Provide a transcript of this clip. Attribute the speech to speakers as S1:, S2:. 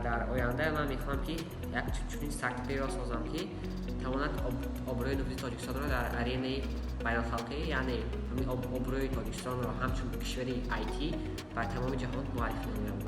S1: Дар оянда ман мехоҳам, ки як чунин стартаперо созам, ки тавонад обрӯи нуфузи Тоҷикистонро дар аренаи байналхалқӣ, яъне ҳамин обрӯи Тоҷикистонро ҳамчун кишвари IT ба тамоми ҷаҳон муаррифӣ намоям.